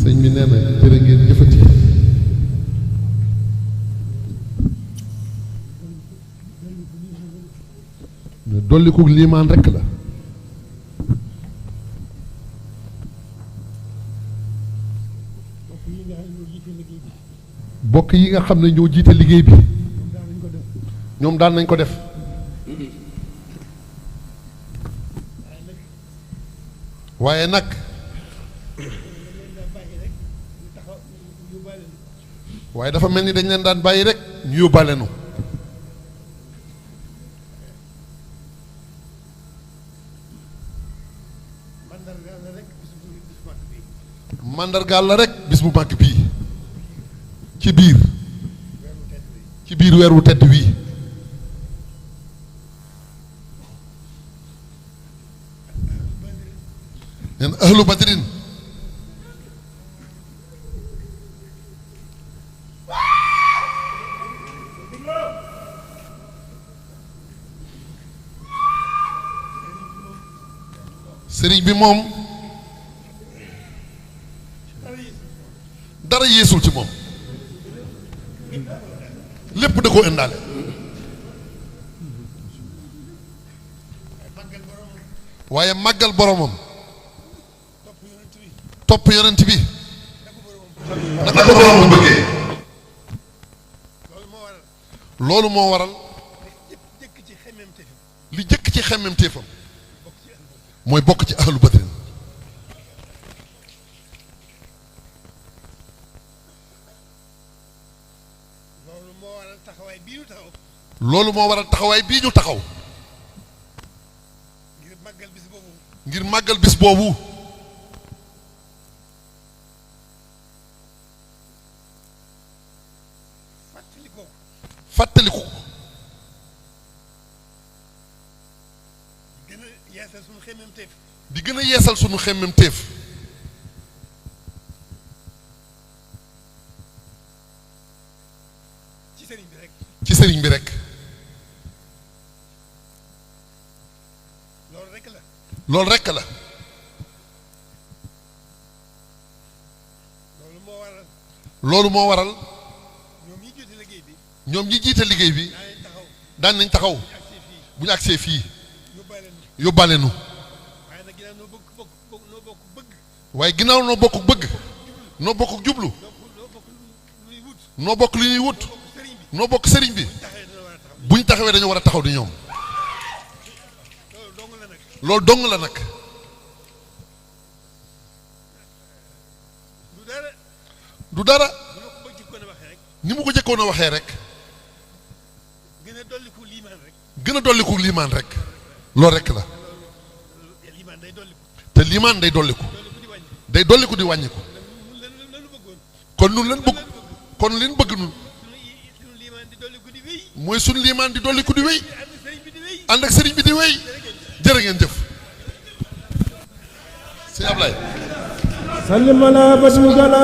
sëñ bi nee na jërë ngeen jëfati. dolliku liimaan rekk la. bokk yi nga xam ne ñoo jiite liggéey bi ñoom daan nañ ko def. waaye nag waaye dafa mel ni dañ leen daan bàyyi rek ñu yóbbaale nu. mandargaal la rek bis bu màgg bii ci biir weer wu tedd wii. neen ahlu badrin sëriñ bi moom dara yeesul ci moom lépp da koo indaale. waaye màggal boromam topp yonent bi naka ko boromam bëggee. loolu moo waral li jëkk ci xemmemteefam mooy bokk ci ahlu badrin. loolu moo waral taxawaay bii ñu taxaw ngir màggal bis boobu. fàttaliku di gën a yeesal sunu xemmemteef. ci sëriñ bi rek. loolu rekk la. loolu moo waral ñoom ñi jiite liggéey bi daan nañ taxaw bu ñu agsee fii yóbbaale nu. waaye ginnaaw noo bokk bëgg noo bokk jublu noo bokk li ñuy wut noo bokk sëriñ bi bu ñu taxawee dañoo war a taxaw di ñoom. loolu dong la nag. du dara ni mu ko jëkkoon a waxee rek gën a dolliku liimaan rek loolu rek la. te liimaan day dolliku di wàññiku. kon nun leen bëgg kon leen bëgg nun mooy sunu liimaan di dolliku di wéy ànd ak sëriñ bi di wéy. jërë ngeen jëf sëñ Ablaye sallim ala badru gala